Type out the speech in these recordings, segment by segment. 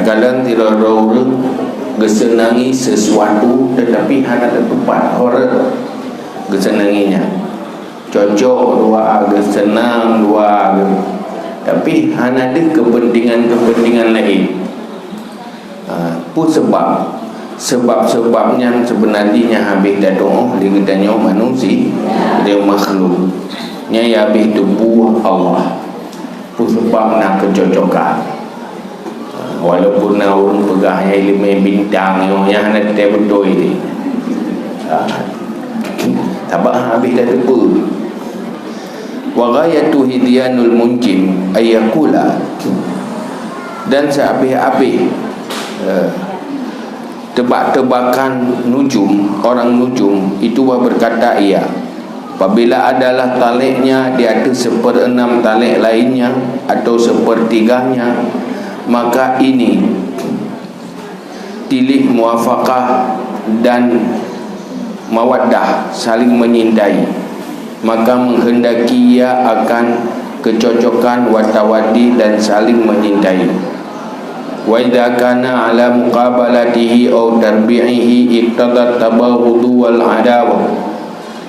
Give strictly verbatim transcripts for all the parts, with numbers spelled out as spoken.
Kadang sidroe ureuëng geuseunangi sesuatu, tetapi hana teutupat horeuh geuseunangi nyan. Cocok dua, geuseunang dua, tapi hana deuh kepentingan-kepentingan laén. Ha, peue sabab? Sabab-sabab nyan seubeunajih habéh tatuoh lé geutanyoe manusia, lé makhluk. Nyan habéh tuboh Allah. Peue sabab na keucocokan? Walaupun na ureuëng peugah nyan iéleumé bintang nyoe, nyan hana teuntèe beutôi. Ha. Sabab habéh tateupeue. Wa ghayatu hidyanul munjim ayyakula, dan sehabéh-habéh, eh, tebak-tebakan nujum, orang nujum itu berkata ia, apabila adalah taleknya di atas seperenam talek lainnya atau sepertiganya, maka ini tilik muwafaqah dan mawaddah, saling menyintai, maka menghendaki ia akan kecocokan wa tawaddi dan saling menyintai. Wa idza kana ala muqabalatihi au tarbi'ihi iqtadat tabaghudu wal adawa.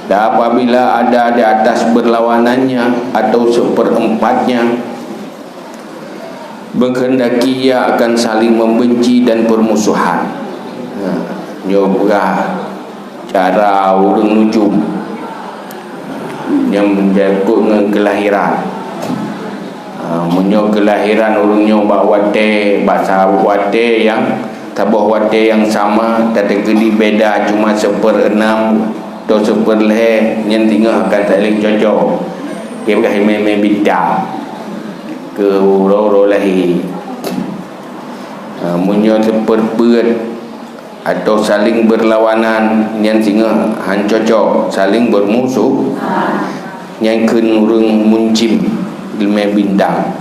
Dan apabila ada di atas berlawanannya atau seperempatnya, menghendaki ia akan saling membenci dan permusuhan. Nah, nyoe peugah cara ureuëng nujum nyang menyangkut ngon keulahiran. Ha, meunyoe keulahiran ureuëng nyoe bak watèe, bak sa-, watèe nyang, saboh watèe nyang sama, tateukeudi beda cuma seperenam atau seperlhèe, nyan singoh akan saléng cocok. Iéleumé bintang keu uroe-uroe lahé. Ha, meunyoe seupeurpeuet atau saling berlawanan, nyan singoh han cocok, saling bermusuh, nyan kheun ureuëng munjim iéleumé bintang.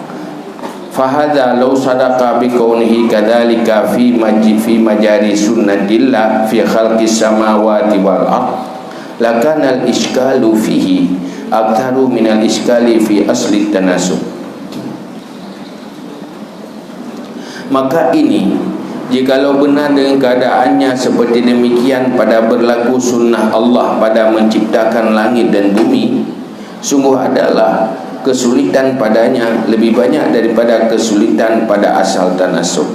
Fahadza law sadaqa biqaulihi kadzalika fi maji-, fi majari sunnatillah fi khalqis samawati wal ard, lakanal isykalu fihi aktsaru minal isykali fi asli tanasub. Maka ini, jikalau benar dengan keadaannya seperti demikian pada berlaku sunnah Allah pada menciptakan langit dan bumi, sungguh adalah kesulitan padanya lebih banyak daripada kesulitan pada asal tanasub.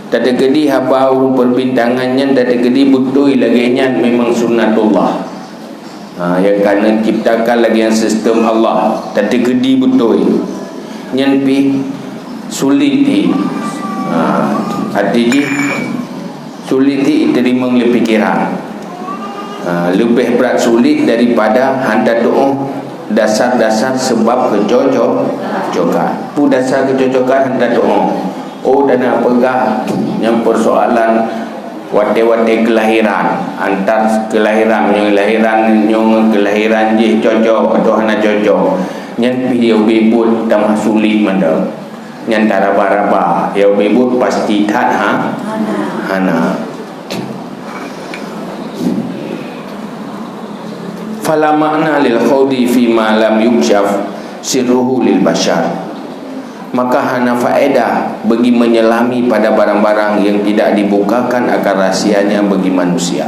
Tateukeudi haba ureuëng perbintangan nyan tateukeudi beutôi lagée nyan memang sunnatullah. Ha, nyang ka neuciptakan lagée nyan sistem Allah, tateukeudi beutôi. Nyan pih sulit jih. Ha, até jih sulit jih jiteurimong lé pikeran. Ha, leubeh brat sulit daripada han tatuoh dasar-dasar sebab keucoco-, cocokan. Peue dasar keucocokan han tatuoh? Oh, dan na peugah nyang persoalan watée-watée kelahiran, antar kelahiran, nyoe lahiran nyoe ngon kelahiran jih cocok atau hana cocok. Nyan pih ubé buet tamah sulit mantong. Nyan taraba-raba, ya ubé buet pasti that ha? Hana. Fala makna lil khaudi fi ma lam yuksyaf sirruhu lil bashar. Maka hana faedah bagi menyelami pada barang-barang yang tidak dibukakan akan rahsianya bagi manusia.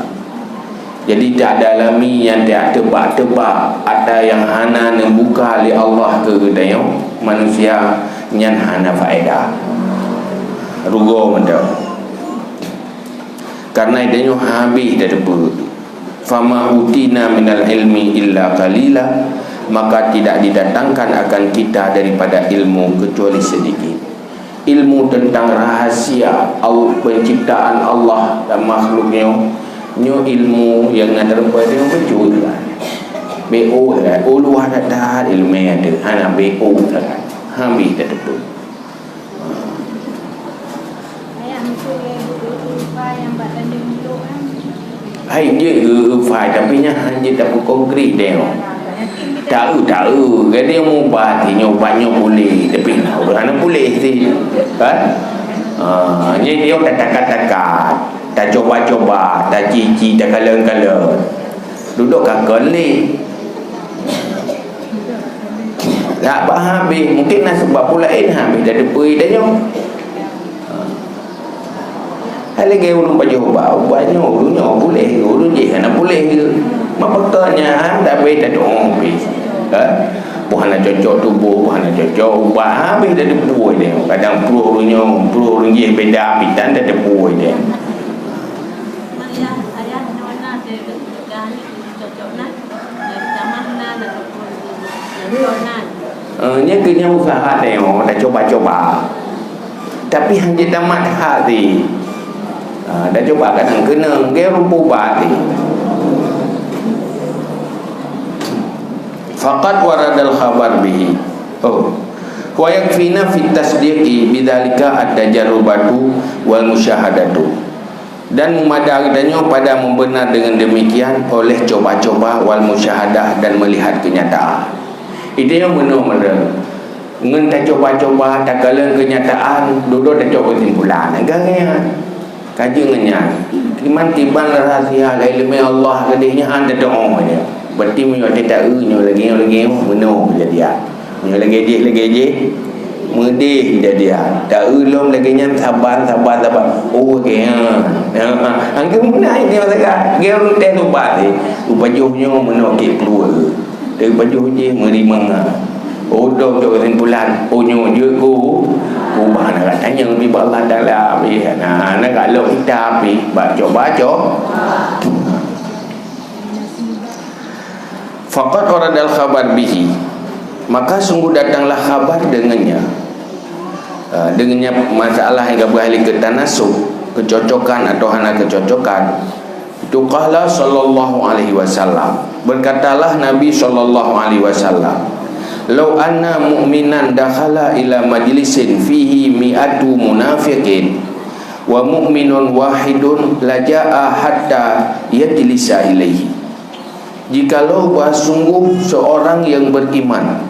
Jadi, tak ada lami nyang tak teuba-teuba, ada nyang hana neubuka lé Allah keu geutanyoe manusia, nyan hana faedah. Rugoe mantong. Karena geutanyoe habéh tateupeue. Fama utina minal ilmi illa qalila, maka tidak didatangkan akan kita daripada ilmu kecuali sedikit. Ilmu tentang rahasia al-, penciptaan Allah dan makhluk nyoe, nyoe ilmu nyang na dalam Quran nyoe beujeuet kan. Beu kan. Ulu ada dah ilmu ada. Hana beu kan. Habéh tateupeue. Hai jeuet geu-, geu-, fai, tapi nyan hana jeuet tapeu konkret deh. Taeu-taeu, gata nyang mubat, nyoe ubat nyoe puléh, tapi na ureueng hana puléh sit. Kan? Ha, nyan dia tataka-taka, tacoba-coba, tacici, takalon-kalon. Dudoe ka kon lé. Dak bah habéh, mungkin na sebab pula laén habéh tateupeue tanyoe. Hai lagèe ureueng pajoh ubat, ubat nyoe, ureueng nyoe puléh, ureueng jih hana puléh. Meupeukara nyan, tapi tatu'oh pih. Ha? Peue hana cocok tuboh, peue hana cocok ubat, habéh tatupeue deh. Kadang pruet ureueng nyoe, pruet ureueng jih beda, pih tan tatupeue deh. Eh, nyan keuh nyan usaha teuh, tacoba-coba. Tapi han jeuet tamat hati. Ah, tacoba kadang keunong, geu rumpok bati. Faqad waradal khabar bihi. Oh. Wa yakfina fit tasdiqi bidzalika at-tajarrubatu wal musyahadatu. Dan meumada geutanyoe pada membenar dengan demikian oleh coba-coba wal musyahadah dan melihat kenyataan. Itu nyang meunoe meureun. Ngon tacoba-coba, takalon kenyataan, dudoe tacok keusimpulan. Agak nyan. Ka jeuet ngon nyan. Kiban-kiban rahsia ileumèe Allah keudeh nyan han tatu'oh nyan. Berarti meunyoe teuta eu nyoe lagèe nyoe lagèe nyoe meunoe keujadian. Nyoe lagèe jih, lagèe jih. Meudeh jadi, ha. Ta eu lom lagèe nyan saban, saban, saban. Oh, lagèe nyan. Ha, ha. Angkeu meunan ini masalah. Geu ureueng teh ubat, eh. Upajoh nyoe meunoe keu keuluwa. Upajoh jih meuri mangat. Oh, dong cok kesimpulan. Oh, nyoe jeuet ku. Ubah na tanyong di Allah Taala. Habis na, na galak kita habis. Baco-baco. Faqad waradal khabar bihi, maka sungguh datanglah khabar dengannya. Ah, dengannya masalah nyang gabah lé keutanasub, kecocokan atau hana kecocokan. Itu qala sallallahu alaihi wasallam. Berkatalah Nabi sallallahu alaihi wasallam, "Lau anna mu'minan dakhala ila majlisin fihi mi'atu munafiqin wa mu'minun wahidun laja'a hatta yajlisa ilaihi." Jikalau bah sungguh seorang yang beriman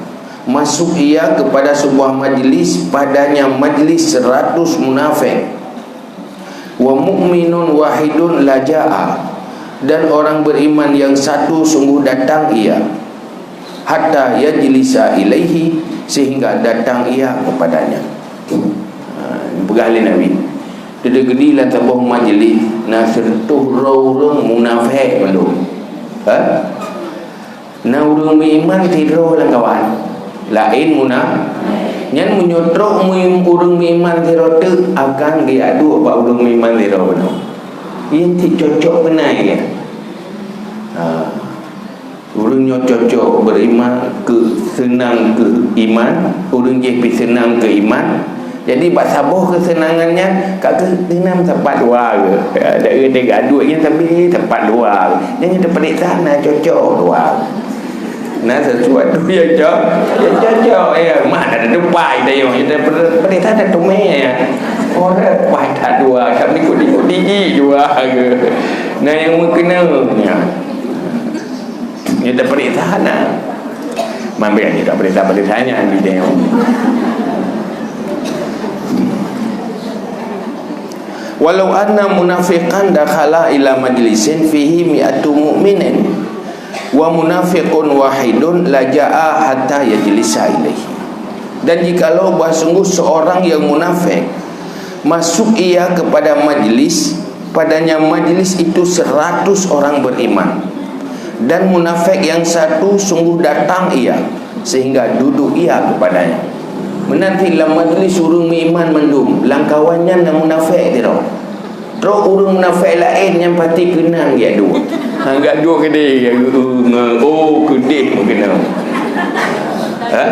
masuk ia kepada sebuah majlis, padanya majlis seratus munafik, wa mu'minun wahidun laja'a, dan orang beriman yang satu sungguh datang ia, hatta yajlisa ilaihi, sehingga datang ia kepadanya. Ha, peugah lé Nabi. Teudeugedi lam saboh majlis na sireutoh droe ureueng munafék mandum. Ha? Na ureueng meuiman sidroe lam kawan. Laén muna-, nyan meunyoe trok meuim-, ureueng meuiman sidroe teuk akan geuaduk bak ureueng meuiman sidroe bunoe. Nyan cit cocok keunan nyan. Ha. Ureueng nyoe cocok beriman keu seunang keu iman, ureueng jih pih seunang keu iman. Jadi bak saboh keuseunangan nyan ka keuh teunam sapat dua ke. Ya, dari teuga duek nyan sampai sapat dua. Nyan teupeuriksa na cocok dua. Na sesuatu yang co-, yang cocok. Ya, mana ada tupai dah yang kita per-, periksa dah tumé ya. Orang pai tak dua, kami kudi-kudi dua ke. Nah, yang meukeunong nyan. Nyoe teupeuriksa hana. Mambek nyoe teupeuriksa-peuriksa nyan bidéo. Walau anna munafiqan dakhala ila majlisin fihi mi'atu mu'minin wa munafiqun wahidun laja'a hatta yajlisa ilaihi. Dan jikalau bah sungguh seorang yang munafik masuk ia kepada majlis, padanya majlis itu seratus orang beriman, dan munafik yang satu sungguh datang ia, sehingga duduk ia kepadanya. Meunan cit lam majlis ureueng meuiman mandum, lam kawan nyan na munafik sidroe. Trok ureueng munafik laén nyang pasti keunan geuaduk. Ha, geuaduk keudeh, oh, keudeh meukeunong. Ha?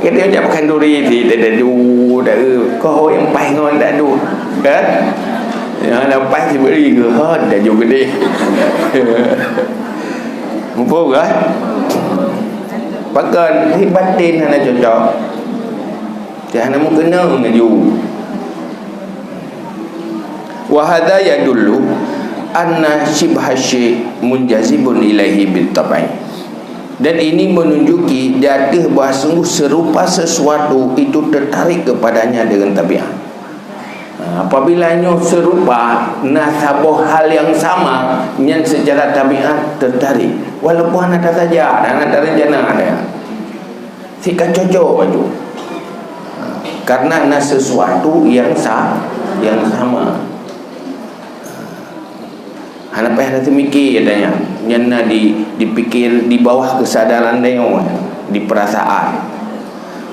Kita ucap khanduri di dadu, dadu. Kau yang pai ngon dadu. Kan? Yang ada pai diberi ke? Ha, dadu gede. Mumpung kan? Pakon, di batin hana cocok. Dia hana meukeunong laju. Wa hadza yadullu anna syibha syai' munjazibun ilaihi bit tab'i. Dan ini menunjuki di ateueh bahwa sungguh serupa sesuatu itu tertarik kepadanya dengan tabiat. Ha, apabila nyoe serupa, na saboh hal yang sama, nyan secara tabiat tertarik. Walaupun hana tasaja, hana tarencana, ada. Sika cocok baju. Ha, karena na sesuatu yang sa-, yang sama. Hana payah rasa mikir, katanya. Nyan na di, dipikir di bawah kesadaran dia, di perasaan.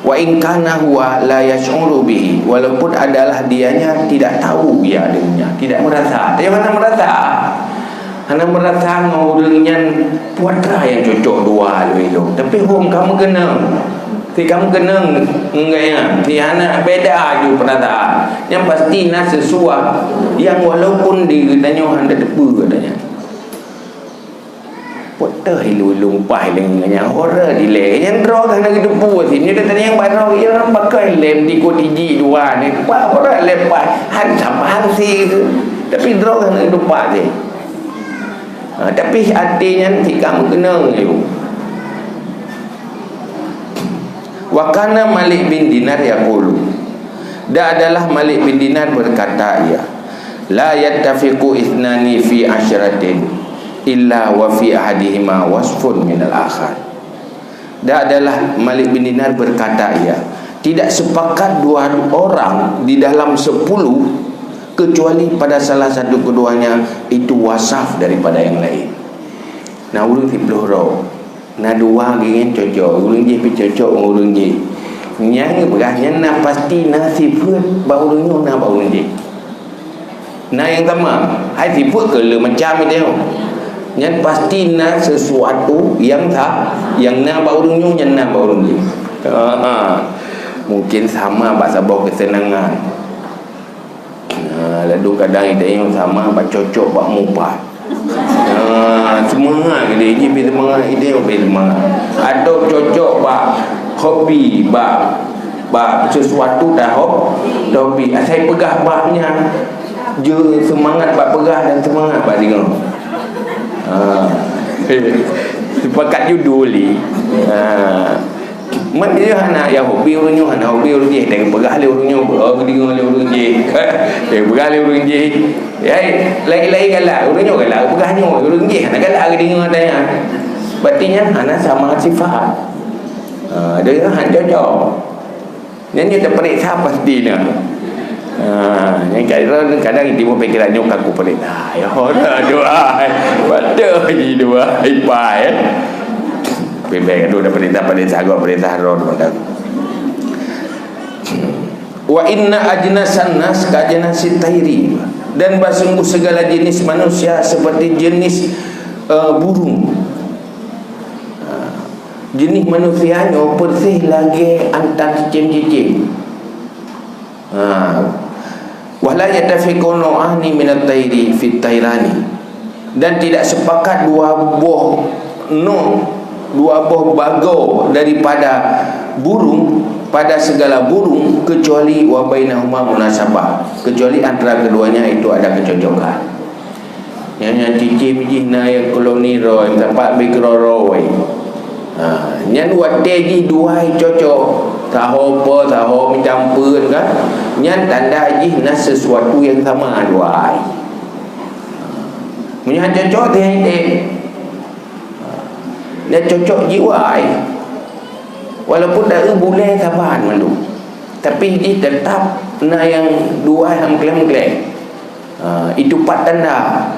Wa in kana huwa la yash'uru bihi, walaupun adalah dianya tidak tahu ia dengannya, tidak merasa. Dia mana merasa? Hana merasa ngon ureueng nyan peue atra nyang cocok dua lé lôn. Tapi hom ka meukeunong. Si ka meukeunong ngon gobnyan, si hana beda ju peurasaan. Nyang pasti na sesuatu nyang walaupun di geutanyoe hana teupeue katanya. Peue teuh ilôn-ilôn paih lé ngon nyang horeuh dilèe. Nyang droe ka hana geuteupeue sit. Nyoe teuh nyang bak droe, ya, pakon lé dikot iji dua ni. Pak horeuh lé paih. Han saban sit. Tapi droe ka hana geuteupeue sit. Ha, tapi até nyan sit ka meukeunong ju. Wa kana Malik bin Dinar yaqulu, dan adalah Malik bin Dinar berkata, ia, "La yattafiqu ithnani fi asyratin illa wa fi ahadihima wasfun minal akhar." Dan adalah Malik bin Dinar berkata, ia, "Tidak sepakat dua orang di dalam sepuluh kecuali pada salah satu keduanya itu wasaf daripada yang lain." Nah, ureueng siplôh droe. Na dua geuh nyan cocok, ureueng jih pih cocok ngon ureueng jih. Nyang geupeugah nyan na pasti na sifeuet bak ureueng nyoe na bak ureueng jih. Na nyang sama, hai sifeuet keu le macam itu. Nyan pasti na sesuatu nyang sa, nyang na bak ureueng nyoe, nyan na bak ureueng jih. Ha, ha. Mungkin sama bak saboh keuseunangan. Ha, ladôm kadang idéh nyoe sama bak cocok bak mupat. Ha, seumangat idéh, jih pih seumangat, idéh pih seumangat. Atau cocok bak hobi, bak, bak sesuatu dah hob-, hobi. Asai peugah bak nyan, jeuet seumangat bak peugah dan seumangat bak deungoe. Ha. Sepakat judul ni. Ha. Man dia hana ya hobi ureueng nyoe, hana hobi ureueng jih, dan peugah lé ureueng nyoe, oh, geudeungoe lé ureueng jih. Dan peugah lé ureueng jih. Ya, lain-lain galak, ureueng nyoe galak, peugah nyoe, ureueng jih hana galak geudeungoe tanya. Berarti nyan hana sama sifat. Ha, dia hana cocok. Nyan nyoe teupeuriksa pasti na. Ha, nyan kadang, kadang timbul pikiran nyoe ka kupeuriksa. Ya, doa. Patut ji doa ipai, eh. Pibek tu dah perintah, perintah agak perintah roh tu dah. Wa inna ajnasan nas ka ajnasit tairi. Dan bahsungguh segala jenis manusia seperti jenis, eh, burung. Ha, jeuneh manusia nyoe persis lagèe antar cicém-cicém. Ha. Wala yattafiqu nau'ani minat tairi fit tairani. Dan tidak sepakat dua boh nau', dua boh bagoe daripada burung, pada segala burung, kecuali wa bainahuma munasabah, kecuali antara keduanya itu ada kecocokan. Nyan, nyan cicém jih na nyang koloni roh, nyang sapat bèe keudroe-droe. Ha, nyan watèe jih dua ai cocok, saho po, saho meucampur kan. Nyan tanda jih na sesuatu nyang sama dua ai. Meunyo han cocok, tiep-tiep. Nyan cocok jiwai. Walaupun daun bulèe saban mandum, tapi jih teutap na nyang dua ai han meuklèe-meuklèe. Ha, itu pat tanda.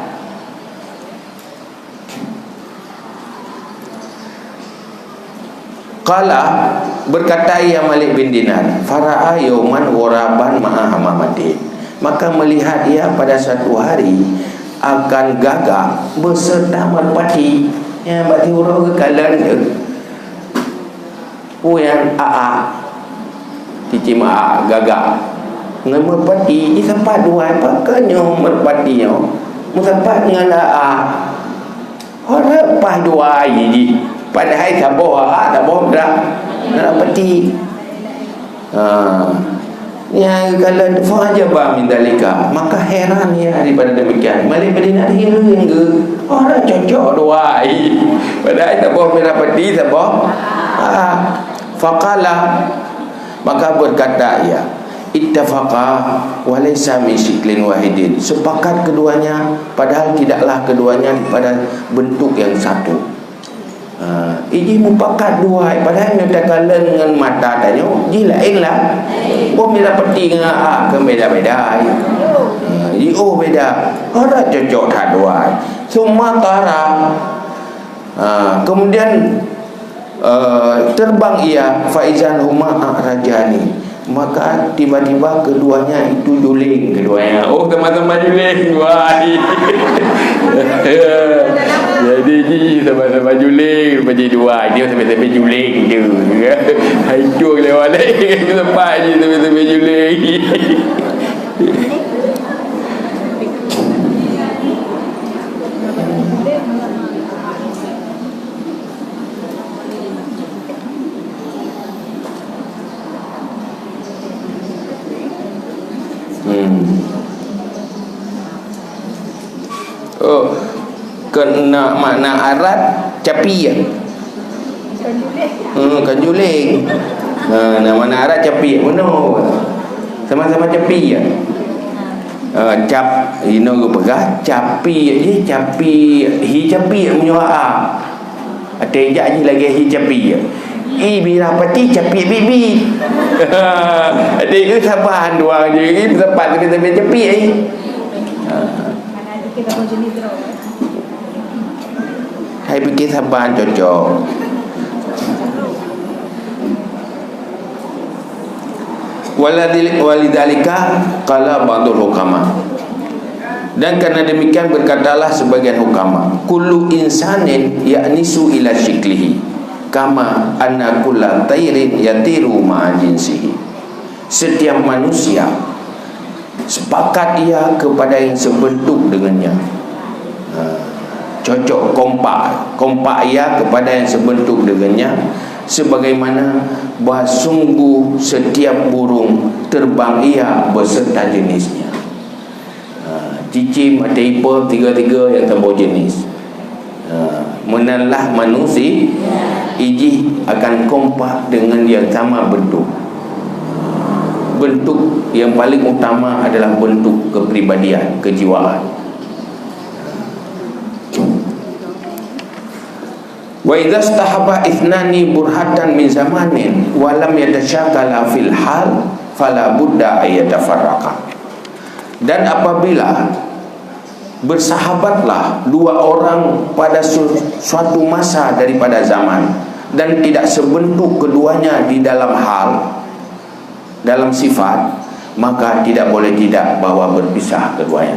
Qala, berkata ia Malik bin Dinar, "Fara'a yauman ghuraban ma'a hamamatin." Maka melihat ia pada satu hari akan gagak beserta merpati. Ya, bak siuroe geukalon tu. Peue nyang aa, cicém aa gagak. Ngon merpati, jisapat dua ai, pakon nyoe merpati nyoe meusapat ngon aa. Ora paih dua ai jih. Padahai saboh aa, saboh dra-, merpati. Ha. Nyan kalau fa'ajaba min dalika, maka heran ia daripada demikian. Malik bin Dinar hireuen geuh, ora cocok dua ai. Padahai saboh merpati, saboh aa. Faqala, maka berkata ia, "Ittafaqa wa laisa min syiklin wahidin." Sepakat keduanya, padahal tidaklah keduanya pada bentuk yang satu. Ha, ijih mupakat dua, padahai nyoe takalon ngon mata tanyoe, jih laén lah. Boh mila peti ngon a, kan beda-beda. Ha, jiôh beda. Hana cocok that dua. Summa tara. Ha, kemudian, eh, terbang ia, faizan huma a'rajani. Maka tiba-tiba keduanya itu juling keduanya. Oh, sama-sama juling. Wah. Jadi ji sama-sama juling, rupanya dua. Dia sampai-sampai juling tu. Hancur lewat lain. Sempat ji sampai-sampai juling. Hmm. Oh, kena makna arat capi ya. Hmm, kan juling. Ha, nah, makna arat capi ya. Mana? Sama-sama capi ya. Ha, cap, ino geupeugah capi ya, capi, hi capi ya meunyoe a. Até jak jih lagèe hi capi. I birah pati capi bibi. Até ke saban dua je, i saban tapi tapi capi ai. Ha. Hai pikir saban cocok. Waladil-, walidzalika qala ba'dul hukama. Dan karena demikian berkatalah sebagian hukama, "Kullu insanin ya'nisu ila syiklihi, kama anna kulla tairin yatiru ma'a jinsihi." Setiap manusia sepakat ia kepada yang sebentuk dengannya. Ha, cocok, kompak. Kompak ia kepada yang sebentuk dengannya, sebagaimana bah sungguh setiap burung terbang ia beserta jenisnya. Ha, cicém atau ipe tiga-tiga yang sama jenis. Ha, meunan lah manusia, ijih akan kompak dengan yang sama bentuk. Bentuk yang paling utama adalah bentuk kepribadian, kejiwaan. Wa idza istahaba ithnani burhatan min zamanin wa lam yatasyakala fil hal, fala budda ay yatafarraqa. Dan apabila bersahabatlah dua orang pada su-, suatu masa daripada zaman, dan tidak sebentuk keduanya di dalam hal, dalam sifat, maka tidak boleh tidak bahwa berpisah keduanya.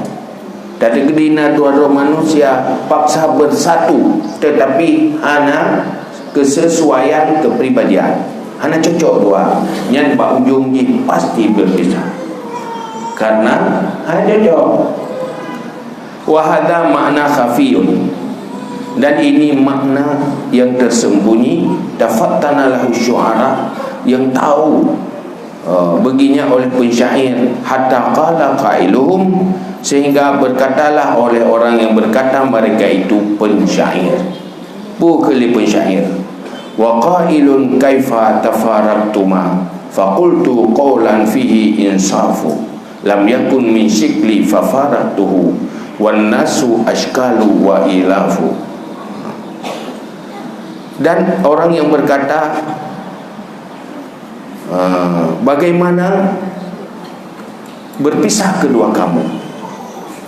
Tadi na dua droe manusia paksa bersatu, tetapi hana kesesuaian kepribadian. Hana cocok dua. Nyan bak ujong jih pasti berpisah. Karena hana cocok. Wa hadza ma'na khafiyun. Dan ini makna yang tersembunyi, tafattana lahu syu'ara, yang tahu, eh, baginya oleh pensyair, hatta qala qailuhum, sehingga berkatalah oleh orang yang berkata mereka itu, pensyair. Peue kheun lé pensyair, "Wa qailun kaifa tafaraqtuma, faqultu qaulan fihi insafu, lam yakun min syikli fafaraqtuhu, wan nasu ashkalu wa ilafu." Dan orang yang berkata, "Ah, bagaimana berpisah kedua kamu?"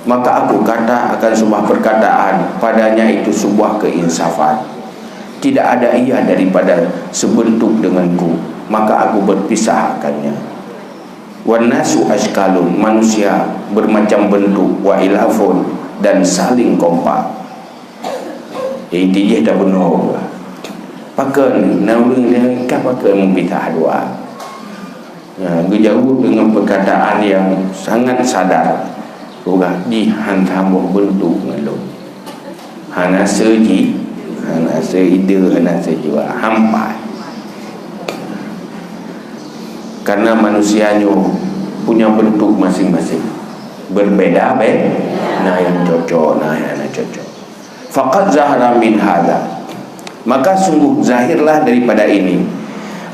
Maka aku kata akan sebuah perkataan, padanya itu sebuah keinsafan. Tidak ada ia daripada sebentuk denganku, maka aku berpisah akannya. Wan nasu ashkalun, manusia bermacam bentuk, wa ilafun, dan saling kompak. Jadi, tijih tabunoe. Pakon, na ureueng nyan ka pakon meupisah dua. Ya, geujaweueb deungon peukataan nyang sangat sadar. Ureueng jih han saboh beuntuk ngon lôn. Hana seuji, hana seuide, hana seujua, hampai. Karena manusia nyoe punya bentuk masing-masing. Berbeda be-, na nyang cocok, na nyang hana cocok. Faqad zahara min hadza, maka sungguh zahirlah daripada ini,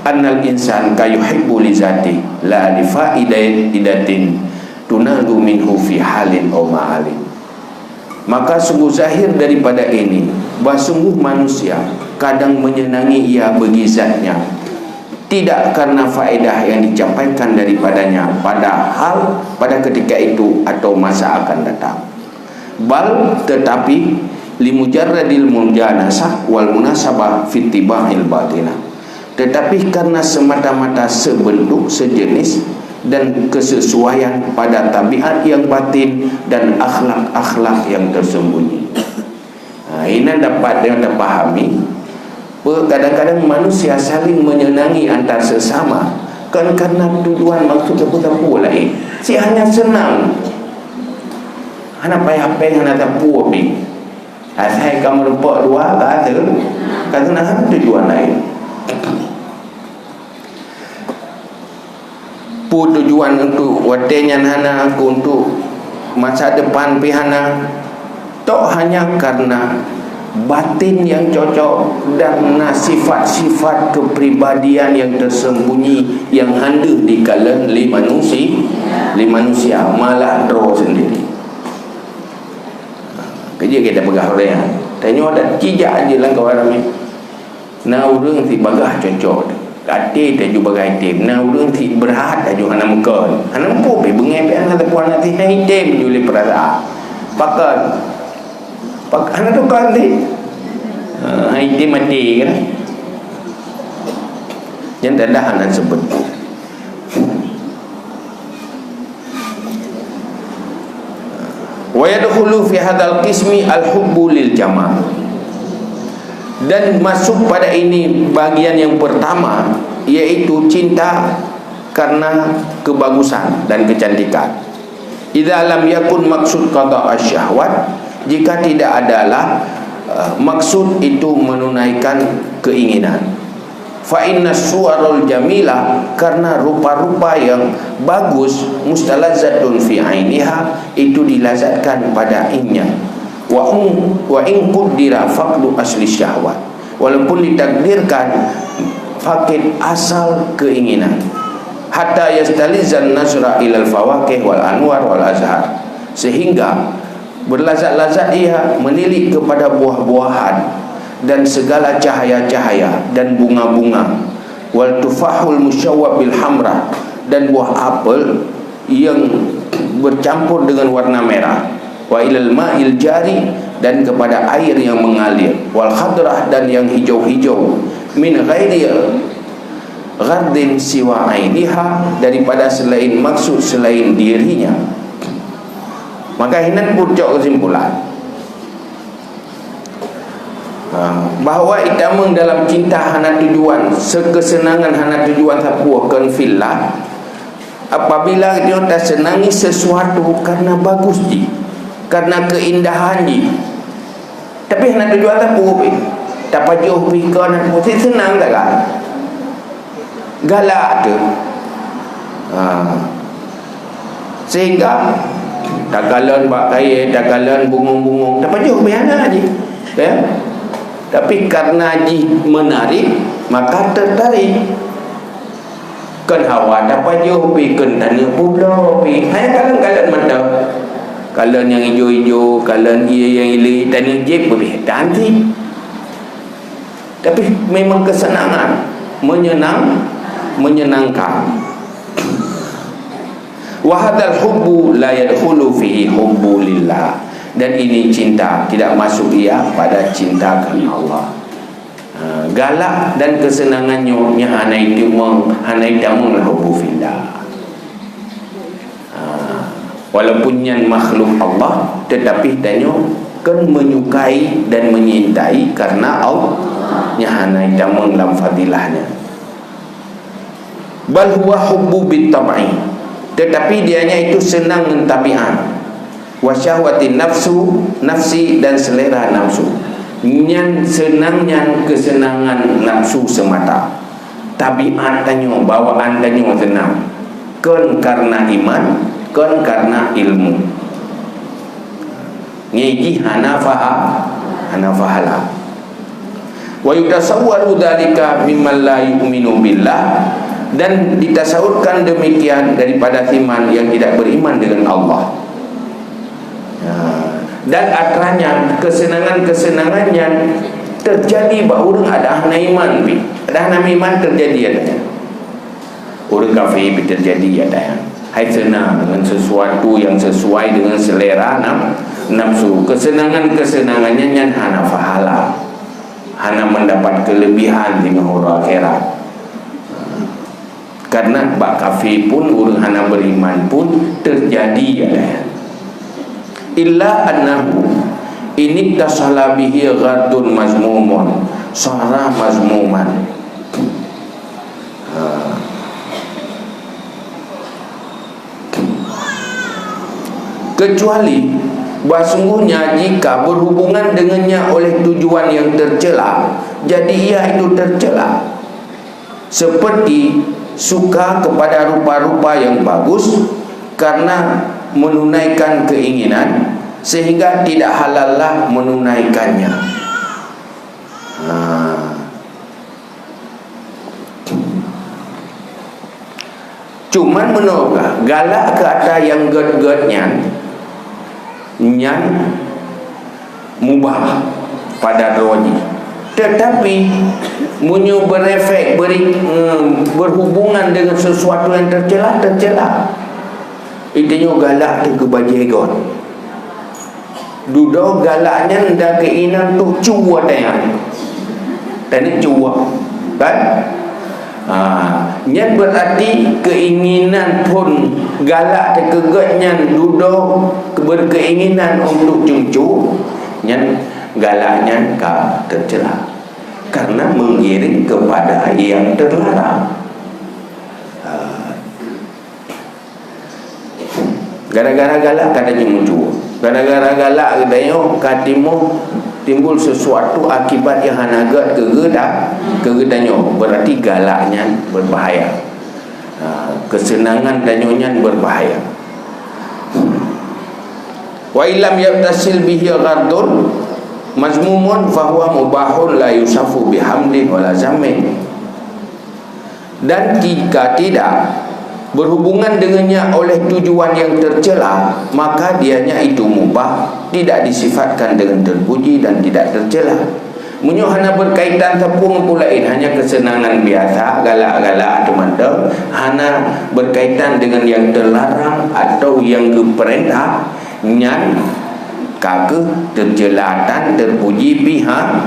annal insan ka yuhibbu li zati la li faidatin tunalu minhu fi halin aw ma'alin. Maka sungguh zahir daripada ini, bahwa sungguh manusia kadang menyenangi ia bagi zatnya, tidak karena faedah yang dicapaikan daripadanya padahal pada ketika itu atau masa akan datang. Bal, tetapi, limujarradil mujanasah wal munasabah fi tiba'il batinah. Tetapi karena semata-mata sebentuk, sejenis, dan kesesuaian pada tabiat yang batin dan akhlak-akhlak yang tersembunyi. Ha, ini dapat dia terpahami. Pe-, kadang-kadang manusia saling menyenangi antar sesama, kan karena tujuan maksud apa-apa lain. Si hanya senang. Hana payah péng, hana tapue pih. Asai ka meureumpok dua, ka se-, ka seunang, hana tujuan laén. Peue tujuan untuk watée nyan hana, untuk masa depan pih hana. Tok hanya karena batin yang cocok dan na sifat-sifat kepribadian yang tersembunyi yang han deuh dikalon lé manusi-, lé manusia, malah droe sendiri. Keujeuet kita peugah ureuëng, tanyoe dan cijak aja lam kawan ramai. Na ureuëng si bagah cocok, até taju bagah item. Na ureuëng si beurhat taju hana meukon. Hana muphom pih beungéh pih hana teupeu hana si hai item ju lé peurasaan. Pakon? Pak, hana tukang si. Ha, hai item mati kan? Yang dadah hana sebut. Wa yadkhulu fi hadzal qismi al-hubbu lil jamal. Dan masuk pada ini bagian yang pertama, yaitu cinta karena kebagusan dan kecantikan. Idza lam yakun maksud qada asy-syahwat, jika tidak adalah, eh, maksud itu menunaikan keinginan. Fa inna suwarul jamilah, karena rupa-rupa yang bagus, mustalazzatun fi ainiha, itu dilazatkan pada ainnya. Wa un-, wa in qaddara faqdu asli syahwat, walaupun ditakdirkan fakid asal keinginan. Hatta yastalizzan nazra ilal fawakih wal anwar wal azhar, sehingga berlazat-lazat ia menilik kepada buah-buahan dan segala cahaya-cahaya dan bunga-bunga, wal tufahul musyawwab bil hamra, dan buah apel yang bercampur dengan warna merah, wa ilal ma'il jari, dan kepada air yang mengalir, wal khadrah, dan yang hijau-hijau, min ghairi ghardin siwa ainiha, daripada selain maksud selain dirinya. Maka hinan pucok kesimpulan, ha, bahwa itamong dalam cinta hana tujuan, sekeuseunangan hana tujuan sapeue, kon fillah, apabila nyoe taseunangi sesuatu karena bagus jih, karena keindahan jih, tapi hana tujuan sapeue pih. Tapajoh pih kon, meusti seunang sagai. Galak teuh. Ha. Sehingga takalon bak kayée, takalon bungong-bungong, tapajoh pih hana jih. Ya. Tapi karena jih menarik, maka tertarik. Kon hawa tapajoh pih, kon taneuk peubloe pih. Hai kalon-kalon mantong. Kalon nyang ijo-ijo, kalon ié nyang ilée, taneuk jieb pih, tan cit. Tapi memang kesenangan, menyenang, menyenangkan. Wa hadzal hubbu la yadkhulu fihi hubbu lillah. Dan ini cinta tidak masuk ia pada cinta karena Allah. Ha, galak dan kesenangan nyoe, nyan hana itamong, hana itamong lam hubbu fillah. Ha, walaupun nyan makhluk Allah, tetapi tanyoe kan menyukai dan menyintai karena Allah. Nyan hana itamong lam fadilahnya. Bal huwa hubbu bit tab'i. Tetapi dianya itu senang ngon tabiat. Wa syahwatin nafsu, nafsi, dan selera nafsu. Nyan senang nyan kesenangan nafsu semata. Tabiat tanyoe, bawaan tanyoe senang. Kon karena iman, kon karena ilmu. Ngi jih hana faha-, hana fahala. Wa yutasawwaru dzalika mimman la yu'minu billah, dan ditasawurkan demikian daripada siman yang tidak beriman dengan Allah. Ya. Dan atra nyan, keuseunangan-keuseunangan nyan teujadi bak ureuëng ada hana iman pih. Ada hana iman teujadi ada nyan. Ureuëng kafé pih teujadi ada nyan. Hai seunang deungon sesuatu nyang sesuai deungon seulera naf-, nafsu. Keuseunangan-keuseunangan nyan, nyan hana pahala. Hana meudapat keuleubihan di nanggroe akhirat. Karena bak kafé pun, ureuëng hana beriman pun teujadi ada nyan. Illa annahu in ittasala bihi ghardun mazmumun, sara mazmuman. Ha. Kecuali bahwa sungguhnya jika berhubungan dengannya oleh tujuan yang tercela, jadi ia itu tercela. Seperti suka kepada rupa-rupa yang bagus karena menunaikan keinginan, sehingga tidak halallah menunaikannya. Ha. Cuman meunoe galak keu atra nyang gét-gét nyan, nyan mubah pada droe jih. Tetapi meunyoe berefek, beri, eh, berhubungan dengan sesuatu yang tercela, tercela. Itu nyoe galak teuh keu bajée gét. Dudoe galak nyan dan keinginan tu cuba tayang. Tadi cuba, kan? Ha, nyan berarti keinginan phon galak teukeugét nyan dudoe berkeinginan untuk cucu, nyan galak nyan ka tercela karena menggiring kepada yang terlarang. Ha. Gara-gara galak ka tanyoe meucue. Gara-gara galak geutanyoe ka timoh timbul sesuatu akibat nyang hana gét keu geuta-, keu geutanyoe. Berarti galak nyan berbahaya. Ha, keuseunangan tanyoe nyan berbahaya. Wa illam yattasil bihi ghardun mazmumun fahuwa mubahun la yusafu bihamdin wala zammin. Dan jika tidak berhubungan dengannya oleh tujuan yang tercela, maka dianya itu mubah, tidak disifatkan dengan terpuji dan tidak tercela. Meunyoe hana berkaitan sapeue ngon peue laén, hanya kesenangan biasa, galak-galak teumantong, hana berkaitan dengan yang terlarang atau yang geupeurintah, nyan ka kheueh teuceulah dan teupuji pih ha.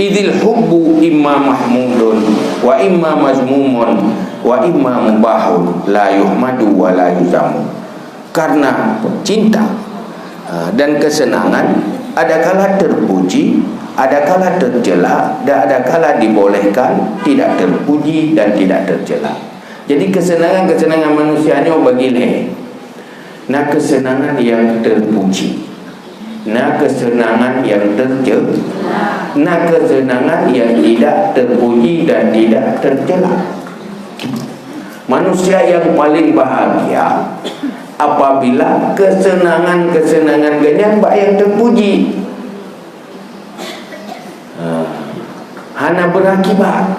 Idzil hubbu imma mahmudun wa imma mazmumun wa imma mubahun la yuhmadu wa la yuzamu. Karena cinta, ha, dan kesenangan adakala terpuji, adakala tercela, dan adakala dibolehkan, tidak terpuji dan tidak tercela. Jadi kesenangan-kesenangan manusia nyoe bagi lhèe. Na kesenangan yang terpuji, na kesenangan yang tercela, na kesenangan yang tidak terpuji dan tidak tercela. Manusia yang paling bahagia apabila kesenangan-kesenangan geuhnyan bak yang terpuji. Ha, hana berakibat.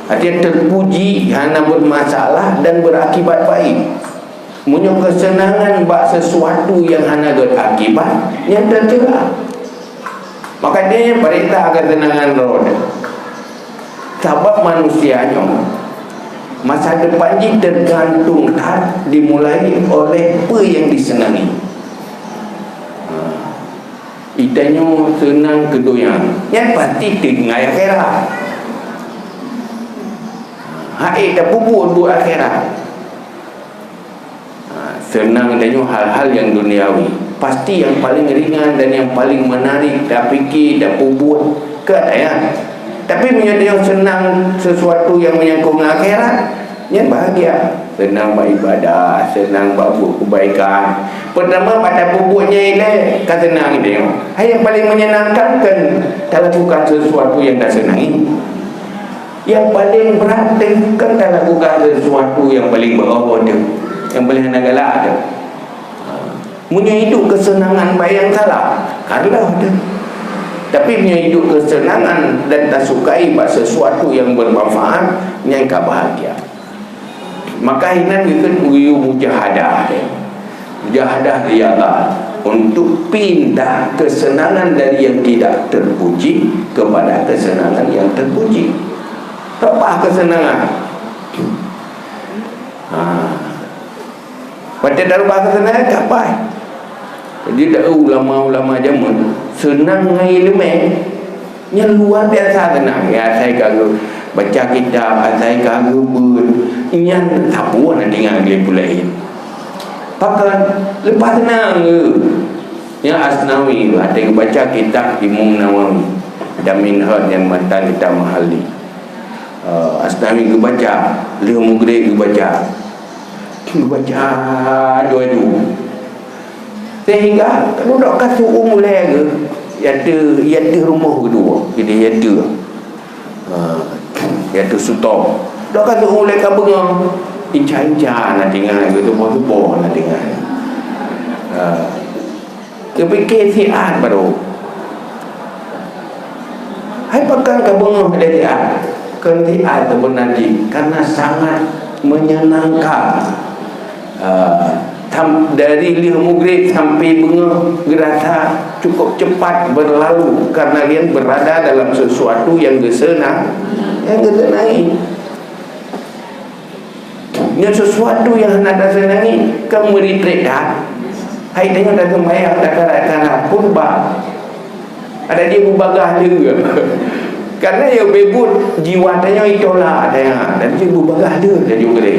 Artinya terpuji, hana bermasalah dan berakibat baik. Meunyoe kesenangan bak sesuatu yang hana gét akibat, nyan tercela. Makanya perintah kesenangan roh. Sabab manusia nyoe masa depan jih tergantung that dimulai oleh peue yang disenangi. Ha. Geutanyoe seunang keu donya, nyan pasti tinggai akhirat. Hai tapeubuet buet akhirat. Ha, seunang tanyoe hal-hal yang duniawi. Pasti yang paling ringan dan yang paling menarik tapike, tapeubuet, ka nyan. Tapi meunyoe tanyoe seunang sesuatu yang menyangkut ngon akhirat, nyan bahagia. Seunang bak ibadah, seunang bak buet keubaikan. Peurtama bak tapeubuet nyan ilée ka seunang tanyoe. Hai nyang paling menyenangkan kan talakukan sesuatu yang taseunangi. Yang paling brat teuh kan talakukan sesuatu yang paling beuoh teuh, yang paling hana galak teuh. Meunyoe idup keuseunangan bak nyang salah, ka reuloh teuh. Tapi meunyoe idup keuseunangan dan tasukai bak sesuatu yang bermanfaat, nyan ka bahagia. Maka inan geukheun geuyue mujahadah. Jahadah riyadhah, untuk pindah kesenangan dari yang tidak terpuji kepada kesenangan yang terpuji. Reubah kesenangan. Ha. Watèe tareubah kesenangan, ka pai. Jadi, ulama-ulama jameun seunang ngon ileumèe. Nyan luar biasa teunang. Ya, asai ka geubaca kitab, asai ka geubeuet. Nyan sapeue na tinggai lé peue laén. Pakon leupah teunang geuh. Nyan Asnawi, watèe geubaca kitab Imam Nawawi, dan Minhaj nyang matan kitab Mahalli. Eh, Asnawi geubaca, lheueh mugreb geubaca. Geubaca aju-aju. Sehingga, kalau dak ka su-uem ulèe geuh, ya teu, ya teu rumoh keudua, jadi ya teu. Ha, ya teu sutô. Dak ka su-uem ulèe ka beungoh, inca-inca na tinggai, geutuboh-tuboh na tinggai. Ha. Teupike siat barô. Hai pakon ka beungoh lé siat? Kon siat seubeuna jih, karena sangat menyenangkan. Ah, tam-, dari lheueh mugreb sampai beungoh geurasa cukup cepat berlalu, karena dia berada dalam sesuatu yang geuseunang-, yang geuseunangi. Nyan sesuatu nyang hana taseunangi, ka meuritrek that. Hai tanyoe taseumbahyang, takarat-karat pun ba. Ada jih beubagaih le. Karena ya bebut jiwa tanyoe itolak tanyoe. Dan jih beubagaih le tanyoe geude.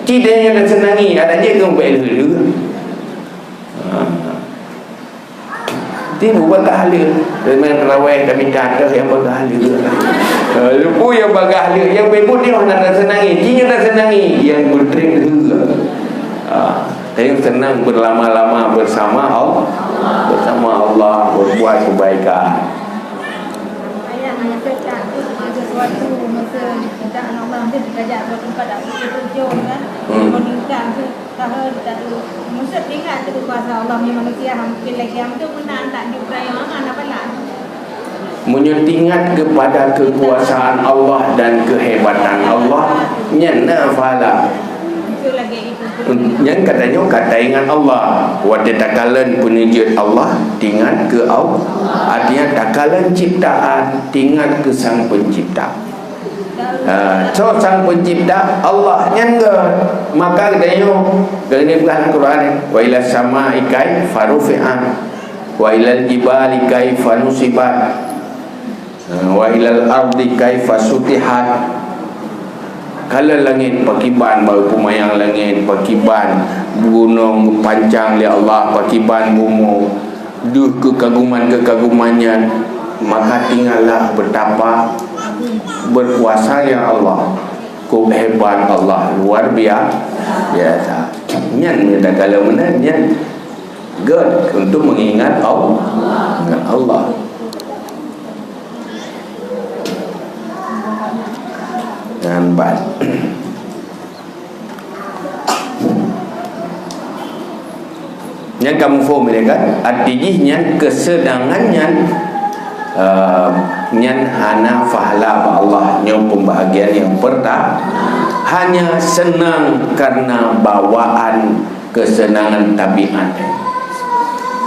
Ci tanyoe taseunangi, ada jih keu bek le. Ha. Tibu bagaih le. Seunang taraweh, tamita teuh nyang bagaih le. Ha, leupie nyang bagaih le, nyang bebut nyoe hana taseunangi. Ci nyoe taseunangi, nyang beutreuk le. Ha, tanyoe seunang berlama-lama bersama Allah, bersama Allah, berbuat kebaikan. Ayah, ayah cakap tu, ada sesuatu masa kita anak Allah tu dikajak ke tempat tak betul-betul jauh kan? Hmm. Kalau minta tu, Tahe, tahe. Maksud ingat tu kuasa Allah punya manusia, ha, mungkin lagi yang tu pun nak, nak dipercaya, ha, nak bala. Meunyoe teuingat kepada kekuasaan Allah dan kehebatan Allah, nyan na pahala. Itu lagi itu. Nyan kata nyoe kata ingat Allah. Watèe takalon peuneujeuet Allah, teuingat keu Allah. Artinya takalon ciptaan, teuingat keu Sang Pencipta. Ha, soe Sang Pencipta? Allah nyan geuh. Maka geutanyoe, geutanyoe peugah lam Quran, "Wa ila samai kaifa rufi'at, wa ilal jibali kaifa nusibat, ha, wa ilal ardi kaifa sutihat." Kalon langét, pakiban bak peumayang langét, pakiban gunong geupancang lé Allah, pakiban bumoe. Deuh keukaguman-keukaguman nyan, maka teuingatlah betapa berkuasanya Allah, kok hebat Allah, luar bia-, biasa. Nyan nyata kala meunan nyan gèt untuk mengingat Allah, ingat Allah. Nyan ban. Nyan ka muphom ilèe kan? Arti jih nyan keuseunangan nyan, eh, nyan hana pahala bak Allah. Nyoe pembahagian yang pertama. Hanya senang karena bawaan keuseunangan tabiat.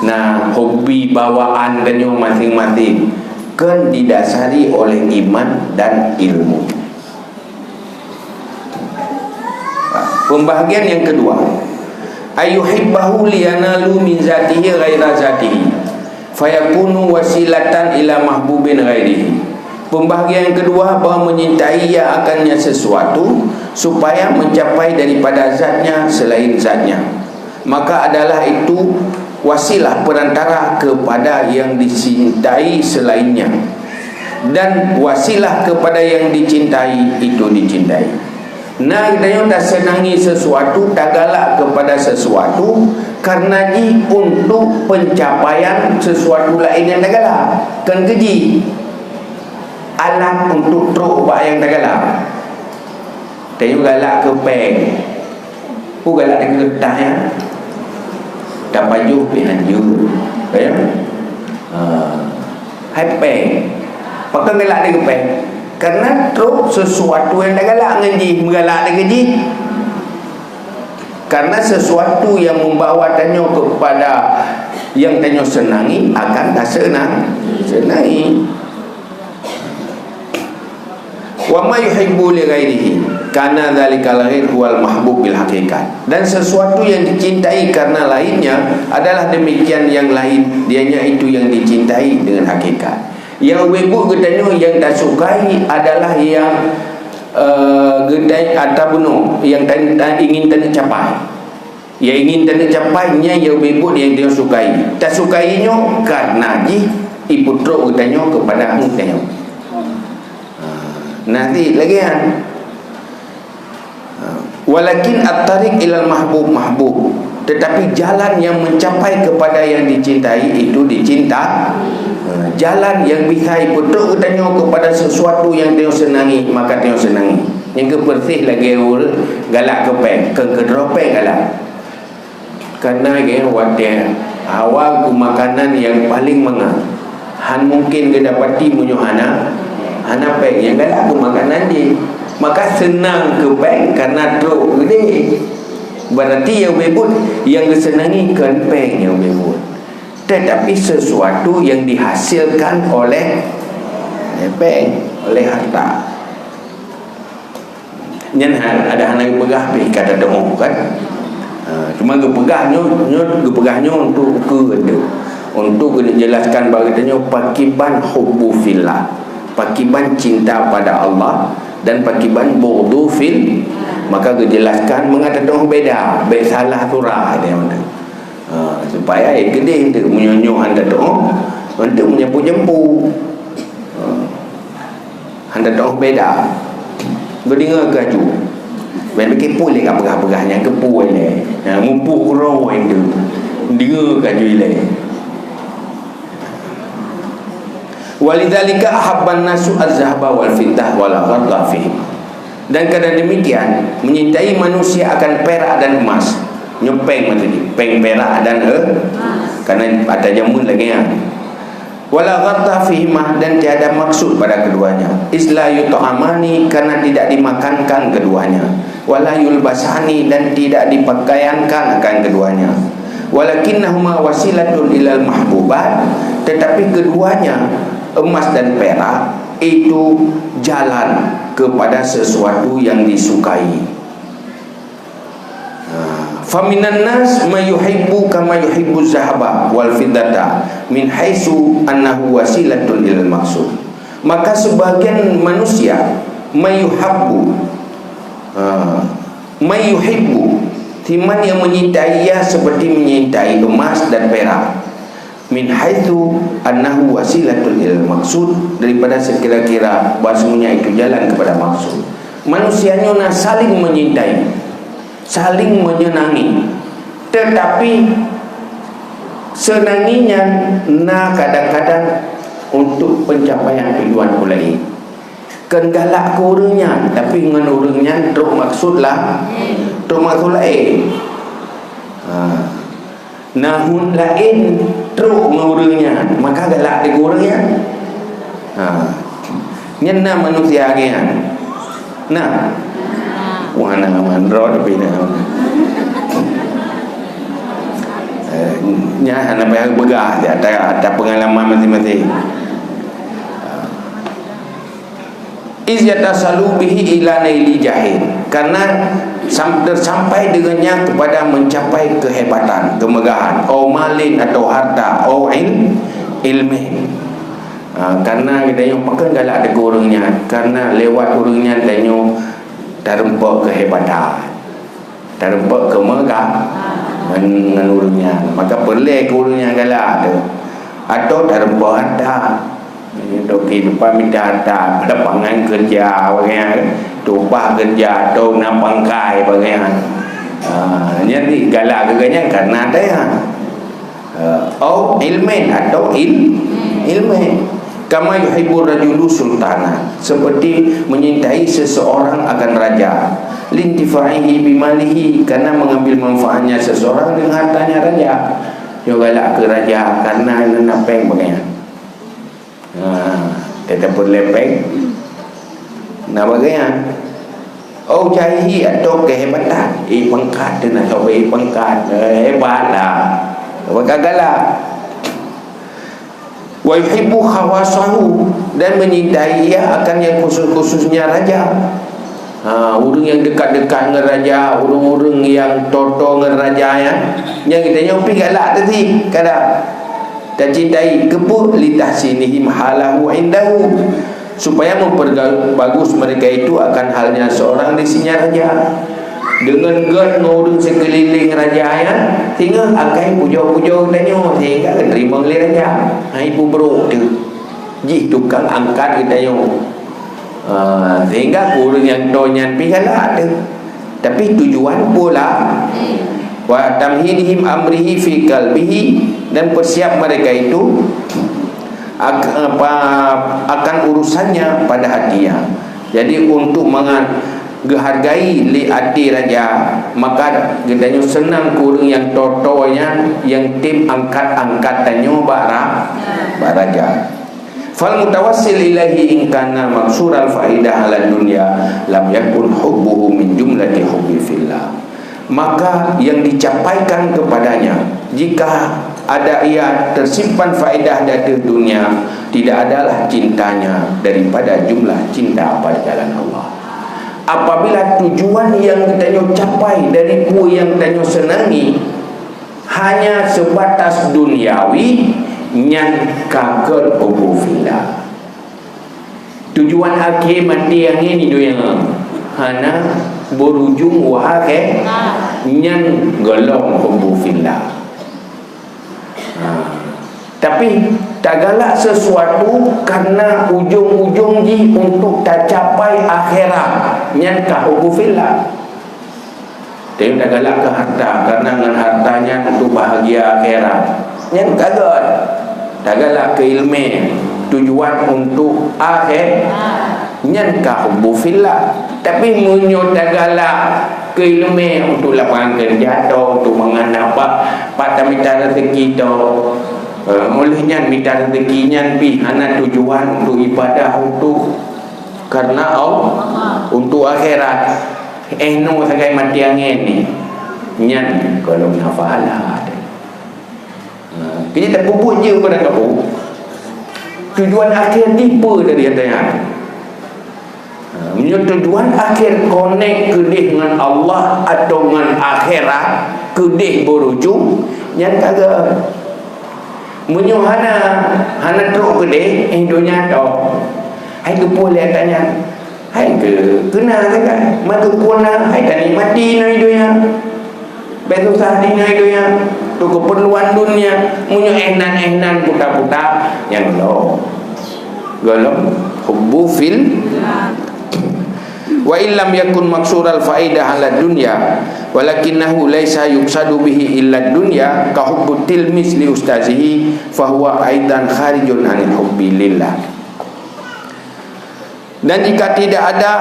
Nah, hobi bawaan tanyoe masing-masing kan didasari oleh iman dan ilmu. Pembahagian yang kedua, ayuhibbahu liyanalu min zatihi ghaira zatihi, fayakunu wasilatan ila mahbubin ghairihi. Pembahagian yang kedua, bahwa menyintai ia akannya sesuatu supaya mencapai daripada zatnya selain zatnya. Maka adalah itu wasilah perantara kepada yang dicintai selainnya, dan wasilah kepada yang dicintai itu dicintai. Nah, geutanyoe taseunangi sesuatu, tagalak kepada sesuatu karena jih untuk pencapaian sesuatu laén nyang tagalak. Kan keu jih alat untuk trok bak nyang tagalak. Tanyoe galak keu péng. Peue galak keu keureutah nyan? Tapajoh pih hanjeuet. Ya? Ha. Hai péng. Pakon galak keu péng? Karena trok sesuatu nyang tagalak ngon jih, meugalak keu jih. Karena sesuatu yang membawa tanyoe kepada yang tanyoe senangi akan taseunang, senangi. Wa ma yuhibbu li ghairihi, karena dzalikal ghair huwal mahbub bil haqiqah. Dan sesuatu yang dicintai karena lainnya adalah demikian yang lain, dianya itu yang dicintai dengan hakikat. Yang webuk geutanyoe yang tasukai adalah yang, eh, geutai atau bunoe yang tan, tan ingin tanyoe capai. Yang ingin tanyoe capai nyan yang webuk yang dia sukai. Tasukai nyoe karena jih ipeutrok geutanyoe kepada geutanyoe. Ha, nanti lagi kan. Ha, walakin at-tariq ilal mahbub mahbub. Tetapi jalan yang mencapai kepada yang dicintai itu dicinta. Ha, jalan yang bisa ipeutrok geutanyoe kepada sesuatu yang tanyoe senangi, maka tanyoe senangi. Nyang keu beureuséh lagée ureuëng galak keu péng, keu keudroe péng galak. Karena gaya watée hawa keu makanan yang paling mangat, han mungkin geudapati meunyoe hana, hana péng. Nyang galak keu makanan jih, maka seunang keu péng karena trok geude. Berarti yang bebut yang geuseunangi kon péng yang bebut, tetapi sesuatu yang dihasilkan oleh, oleh péng, oleh harta. Nyan ha-, ada hana geupeugah pih ka tatu'oh, kan? Ha, cuma geupeugah nyoe, nyoe geupeugah nyoe untuk ukeue tu. Untuk geujelaskan bak geutanyoe pakiban hubbu fillah, pakiban cinta pada Allah dan pakiban bughdhu fil, maka geujelaskan mangat tatu'oh beda, bék salah surah dia tu. Ha, supaya eh, geudeh tu meunyoe nyoe hana tatu'oh, untuk meujampu-jampu. Ha. Hana tatu'oh beda. Geudeungoe keu aju. Ban beukeupui lé ka peugah-peugah nyang keupui lé. Nyang muphom uroe tu. Deungoe keu aju ilée. Walidzalika ahabban nasu az-zahaba wal fiddah wala ghadha fihim. Dan karena demikian, menyintai manusia akan perak dan emas. Nyoe péng maksud jih, péng perak dan, eh, karena pada jameun lagée nyan. Wala ghadha fihima, dan tiada maksud pada keduanya. Isla yut'amani, karena tidak dimakankan keduanya. Wala yulbasani, dan tidak dipakaiankan akan keduanya. Walakinnahuma wasilatun ilal mahbubat, tetapi keduanya, emas dan perak, itu jalan kepada sesuatu yang disukai. Faminan nas man yuhibbu kama yuhibbu zahaba wal fiddata min haitsu annahu wasilatun ilal maqsud. Maka sebagian manusia man yuhabbu, ha, man yuhibbu, siman yang menyintai ia seperti menyintai emas dan perak. Min haitsu annahu wasilatul ilal maqsud, daripada sekira-kira bahwasanya itu jalan kepada maksud. Manusia nyoe na saling menyintai, saling menyenangi. Tetapi seunangi nyan na kadang-kadang untuk pencapaian tujuan ulée. Kon galak keu ureuëng nyan, tapi ngon ureuëng nyan trok maksud lah, trok maksud laén. Ha. Na hon laén trok ngon ureuëng nyan, maka galak deungon ureuëng nyan. Ha. Nyan na manusia lagée nyan. Na. Wah, na man droe tapi na. Eh, nyan hana payah peugah, ata, ata pengalaman masing-masing. Iz yatasalu bihi ila naili jahin, karena sam-, tersampai dengannya kepada mencapai kehebatan, kemegahan, au malin atau harta, au il-, ilmi. Ha, karena kita yang pekan galak deungon ureuëng nyan, karena lewat ureuëng nyan tanyoe tareumpok kehebatan. Tareumpok keu meuga ngon, ngon ureuëng nyan. Maka peureulée keu ureuëng nyan galak tu. Atau tareumpok harta. Untuk kehidupan mita harta, pada pangan kerja bagian, tumpah kerja atau na pangkai bagian. Ha, jadi galak keu gobnyan karena ada ya. Eh, au ilmin atau il-, ilmin. Kama yuhibbur rajulu sultana, seperti menyintai seseorang akan raja. Lintifa'ihi bimalihi, karena mengambil manfaatnya seseorang dengan hartanya raja. Nyoe galak keu raja karena na péng bagian. Ha, tetap berlepeng. Na bagian. Au jahihi, atau kehebatan. Eh, pangkat tu nak kawai pangkat. Eh, hebat lah. Pangkat galak. Wa yuhibbu khawasahu, dan menyintai ia akan yang khusus-khususnya raja. Ha, ureuëng yang dekat-dekat ngon raja, ureuëng-ureuëng yang toto ngon raja, ya. Nyang kita nyoe pih galak tadi, kada. Tacintai keupeue? Litahsinihim halahu indahu, supaya memperbagus mereka itu akan halnya seorang di sisi raja. Deungon gét ngon ureuëng sikeulileng raja nyan, singoh akai pujoe-pujoe tanyoe sehingga geuteurimong lé raja. Hai peubrok teuh jih tukang angkat geutanyoe. Ah, sehingga ureuëng nyang toe nyan pih galak teuh. Tapi tujuan pula, wa tamhidihim amrihi fi qalbihi, dan persiap mereka itu ak-, apa, akan urusannya pada hatinya. Jadi untuk mengan-, geuhargai lé até raja, maka geutanyoe seunang keu ureuëng nyang toe-toe nyan nyang tem angkat-angkat tanyoe bak ra-, bak raja. Fal mutawassil ilaihi in kana maksural faidah ala dunya lam yakun hubbuhu min jumlati hubbi fillah. Maka yang dicapaikan kepadanya, jika ada ia tersimpan faedah di ateueh dunia, tidak adalah cintanya daripada jumlah cinta pada jalan Allah. Apabila tujuan yang geutanyoe capai dari peue nyang tanyoe seunangi hanya sebatas duniawi, nyan ka kon hubbu fillah. Tujuan akhé maté angén di dunia hana berujung u akhé, nyan gohlom hubbu fillah. Ha. Tapi tagalak sesuatu karena ujong-ujong jih untuk tacapai akhirat, nyan ka hubbu fillah. Tapi tagalak keu harta, karena ngon harta nyan untuk bahagia akhirat, nyan ka gét. Tagalak keu ileumé, tujuan untuk akhé-, nyan ka hubbu fillah. Tapi meunyoe tagalak keu ileumé untuk lapangan kerja atau untuk mangan apa, pat tamita rezeki tu, eh, oleh nyan mita rezeki nyan pih hana tujuan untuk ibadah, untuk karena Allah, untuk akhirat. Eh, nu sagai maté angén ni, nyan gohlom na pahala. Ha, kini tapeubuet je pada kamu. Tujuan akhir tipe dari harta nyan. Ha, meunyoe tujuan akhir konek keudeh ngon Allah atau ngon akhirat, keudeh berujung, nyan ka gét. Meunyoe hana, hana trok keudeh, eh, donya tu. Hai keupeue lé tanya? Hai keu-, keuna sagai. Maka keupeue na, hai tanikmati ngon donya. Bèk susah di ngon donya. Tu keperluan dunia. Meunyoe eh nan, eh nan, puta-puta, nyan gohlom. Gohlom hubbu fil Wa in lam yakun maksural faidah ala dunya, walakinnahu laisa yuqsadu bihi illa dunya, ka hubbu tilmiz li ustazihi, fahuwa aidan kharijun anil hubbi lillah. Dan jika tidak ada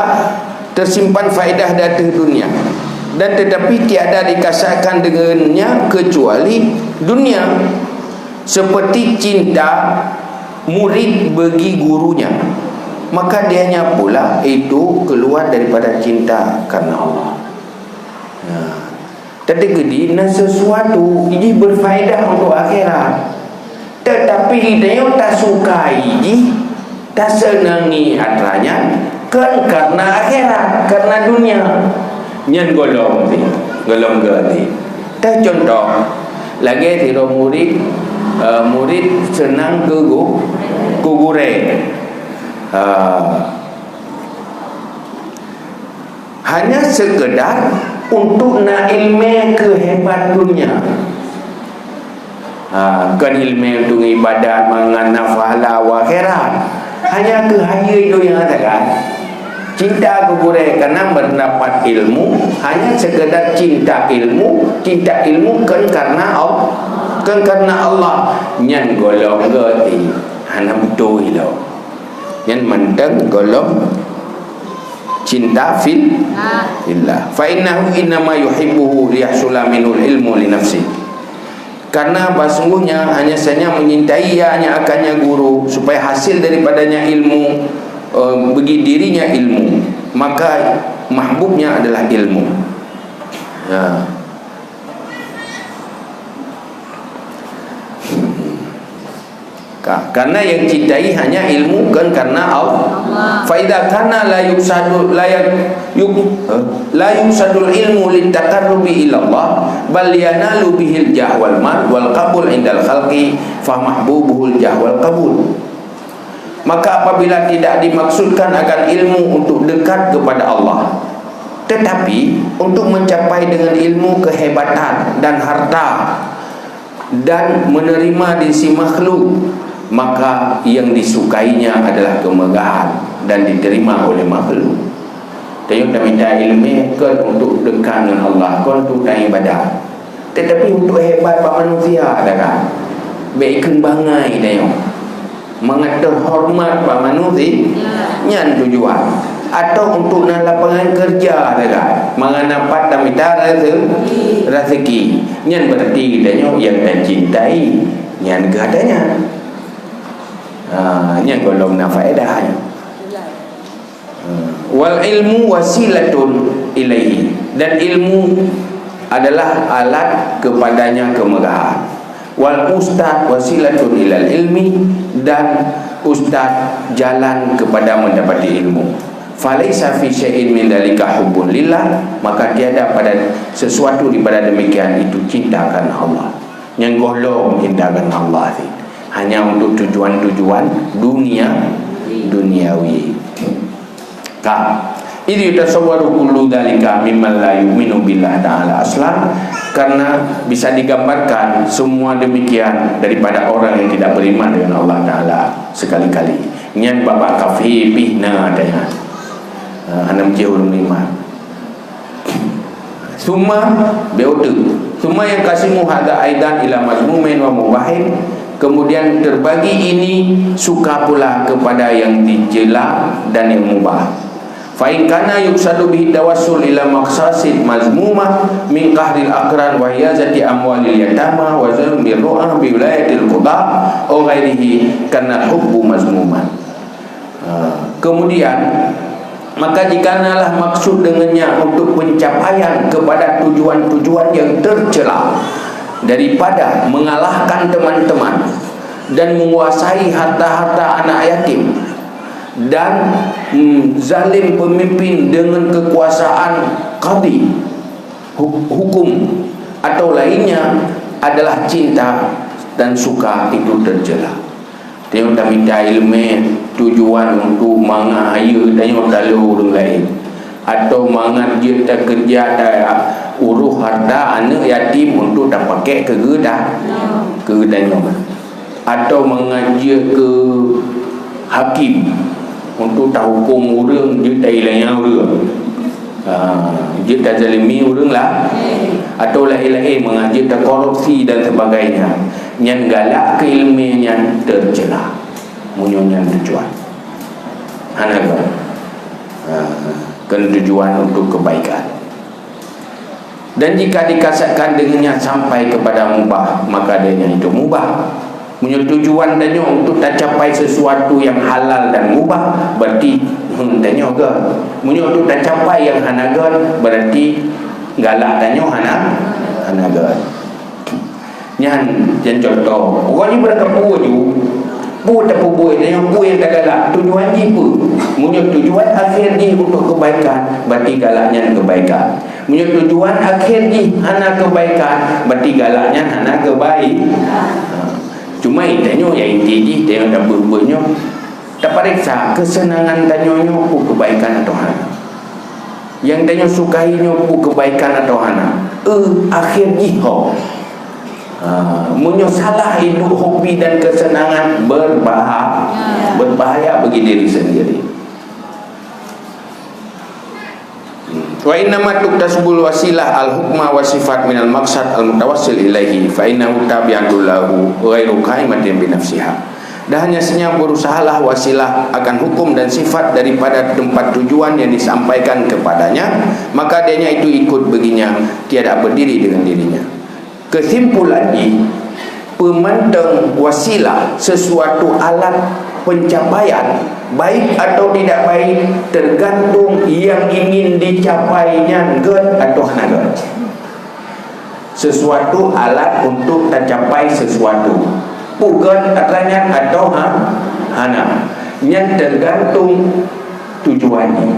tersimpan faedah di ateueh dunia, dan tetapi tiada dikasahkan dengannya kecuali dunia, seperti cinta murid bagi gurunya, maka dianya pula itu keluar daripada cinta karena Allah. Nah, tadi gedi na sesuatu ini berfaedah untuk akhirat. Tetapi tanyoe tasukai jih, taseunangi atra nyan, kon karena akhirat, karena dunia. Nyan gohlom teuh, gohlom geuh teuh. Teucontoh, lagèe sidroe murid, eh, murid seunang keu gu-, keu gurèe. Eh, hanya sekedar untuk na ileumèe keu hebat dunia. Ha, kon ileumèe untuk ibadat, mangat na pahala u akhirat. Hanya keu hayeue donya sagai. Cinta keu gurèe, karena mendapat ilmu, hanya sekedar cinta ilmu, cinta ilmu kon karena Allah, kon karena Allah. Nyan gohlom geuh teuh, hana beutôi lom. Nyan mantong gohlom cinta fil-, fillah. Fa innahu innama yuhibbuhu liyahsula minhul ilmu li nafsi. Karena bahsungguhnya hanya saja menyintai ia hanya akannya guru, supaya hasil daripadanya ilmu, eh, bagi dirinya ilmu. Maka Mahbubnya adalah ilmu. Ya. Ka-, karena yang cintai hanya ilmu, kan karena Allah. Fa idza kana la yuqsadu, la yak-, yuk-, eh, la yuqsadul ilmu litaqarrubi ilallah, bal yanalu bihil jah wal mal wal qabul indal khalqi, fa mahbubuhul jah wal qabul. Maka apabila tidak dimaksudkan akan ilmu untuk dekat kepada Allah, tetapi untuk mencapai dengan ilmu kehebatan dan harta dan menerima di sisi makhluk, maka yang disukainya adalah kemegahan dan diterima oleh makhluk. Tanyoe taminta ilmu kon untuk dekat dengan Allah, kon untuk taibadat. Tetapi untuk hebat bak manusia, dah kan? Bèk ikheun bangai tanyoe. Mangat teuhoreumat bak manusia, nyan tujuan. Atau untuk na lapangan kerja, dah kan? Mangat na pat tamita raseu-, raseuki. Nyan berarti tanyoe nyang tacintai, nyan geutanyoe. Ha, nyan gohlom na faedahnya. Wal ilmu wasilatun ilaihi, dan ilmu adalah alat kepadanya kemegahan. Wal ustad wasilatun ilal ilmi, dan ustad jalan kepada mendapati ilmu. Falaisa fi syai'in min dalika hubbun lillah, maka tiada pada sesuatu daripada demikian itu cinta karena Allah. Nyang gohlom cinta karena Allah sih. Hanya untuk tujuan-tujuan dunia, duniawi. Ka. Idh yutasawwaru kullu dzalika mimman la yu'minu billahi ta'ala aslan, karena bisa digambarkan semua demikian daripada orang yang tidak beriman dengan Allah Ta'ala sekali-kali. Nyan babah kafé pih na ata nyan. Ha, hana meucéh ureuëng iman. Summa, beuteuk. Summa yanqasimu hadza aidan ila mazmumin wa mubahin. Kemudian terbagi ini suka pula kepada yang dicela dan yang mubah. Fa in kana yuqsadu bihi tawassul ila maqasid mazmumah min qahril aqran wa hiyazati amwalil yatama wa zulmir ru'ah bi wilayatil qudha aw ghairihi kana hubbu mazmuman. Ha, kemudian, maka jikanalah maksud dengannya untuk pencapaian kepada tujuan-tujuan yang tercela daripada mengalahkan teman-teman dan menguasai harta-harta anak yatim dan, mm, zalim pemimpin dengan kekuasaan qadhi, hu-, hukum atau lainnya adalah cinta dan suka itu tercela. Tanyoe tamita iéleumé tujuan untuk mangat hayeue tanyoe talo ureuëng laén, atau mangat jeuet takeureuja ta-, urôh harta aneuëk yatim untuk tapakék keu geutanyoe, keu geutanyoe, atau mangat jeuet keu hakém untuk tahukôm ureuëng jeuet tailanya ureuëng. Ha, jeuet tazalimi ureuëng lah, atau laén-laén mangat jeuet takorupsi dan sebagainya. Nyan galak keu iéleumé nyan teucela. Meunyoe nyan tujuan. Hana kon. Ha, kon tujuan untuk kebaikan. Dan jika dikasatkan dengannya sampai kepada mubah, maka dengannya itu mubah. Meunyoe tujuan tanyoe untuk tacapai sesuatu yang halal dan mubah, berarti, hmm, tanyoe gét. Meunyoe untuk tacapai yang hana gét, berarti galak tanyoe hana, hana gét. Nyan, nyan contoh. Uroe nyoe beureukah peue ju, peue tapeubuet, tanyoe peue nyang tagalak, tujuan jih peue? Meunyoe tujuan akhé jih untuk kebaikan, berarti galak nyan kebaikan. Meunyoe tujuan akhé jih hana kebaikan, berarti galak nyan hana kebai-, ha. Cuma tanyoe nyang inti jih, tanyoe tapeubuet nyoe, tapareksa keuseunangan tanyoe nyoe peue kebaikan atau hana. Nyang tanyoe sukai nyoe peue kebaikan atau hana. Eh, akhé jih ho. Ha, meunyoe salah idup hobi dan keuseunangan, berbahaya, berbahaya bagi diri sendiri. Wa innama tuktasbul wasilah al-hukma wa sifat minal maqsad al-mutawassil ilaihi, fa innahu tabi'atul lahu ghairu qaimatin bi nafsiha. Dan hanya saja berusahalah wasilah akan hukum dan sifat daripada tempat tujuan yang disampaikan kepadanya, maka dianya itu ikut baginya, tiada berdiri dengan dirinya. Kesimpulan jih, peumantong wasilah sesuatu alat Pencapaian, baik atau tidak baik, tergantung yang ingin dicapai nyan gét atau hana gét. Sesuatu alat untuk tercapai sesuatu. Peugét atra nyan atau ha, hana. Nyan tergantung tujuan jih.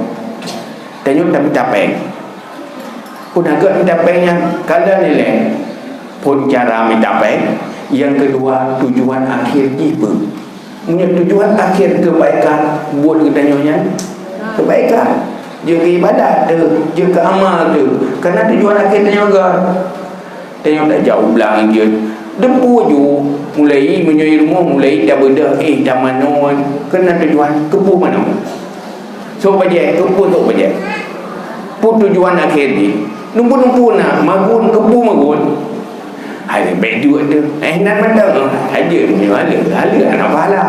Tanyoe tamita péng. Peue na gét mita péng nyan? Ka lheueh nilai. Phôn cara mita péng. Nyang keudua, tujuan akhir jih peue? Meunyoe tujuan akhir keubaikan, buet geutanyoe nyan keubaikan. Jeuet keu ibadat teuh, jeuet keu amal teuh. Karena tujuan akhir tanyoe gét. Tanyoe tajak u blang jeuet. Deupue ju, mulai meunyoe i rumoh, mulai tabeudôh, eh, tamanoe. Keu na tujuan, keupeue manoe? Sôk bajée, keupeue sôk bajée? Peue tujuan akhé jih? Numpuk-numpuk na, magun, keupeue magun? Hai, bék duek teuh. Eh, nan mantong. Hai, jeuet meunyoe haleue, haleue hana pahala.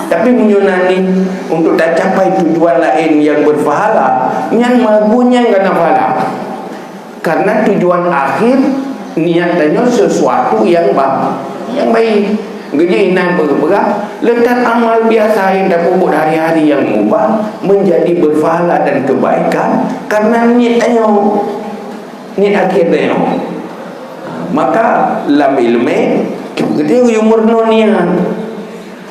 Tapi meunyoe na niet untuk tacapai tujuan laén nyang berpahala, nyan magun nyan kana pahala. Karena tujuan akhir niat tanyoe sesuatu yang ba-, yang baik. Geujih inan peugah-peugah, leutat amal biasa yang tapeubuet hari-hari yang mubah menjadi berpahala dan kebaikan karena niet tanyoe, niet akhir tanyoe. Maka lam ileumé, geutanyoe geuyue meurunoe niat.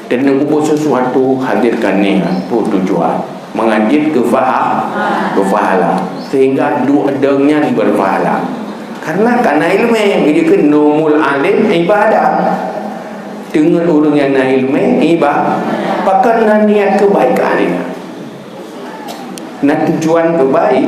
Dan neupeubuet sesuatu, hadirkan niat, peue tujuan. Mangat jeuet keu paha-, keu pahala. Sehingga duek dong nyan berpahala. Karena kana ileumé, geujeuet keu numul alim ibadah. Teungeut ureuëng nyang na ileumé iba-, pakon na niat keubaikan nyan. Na tujuan keubaik.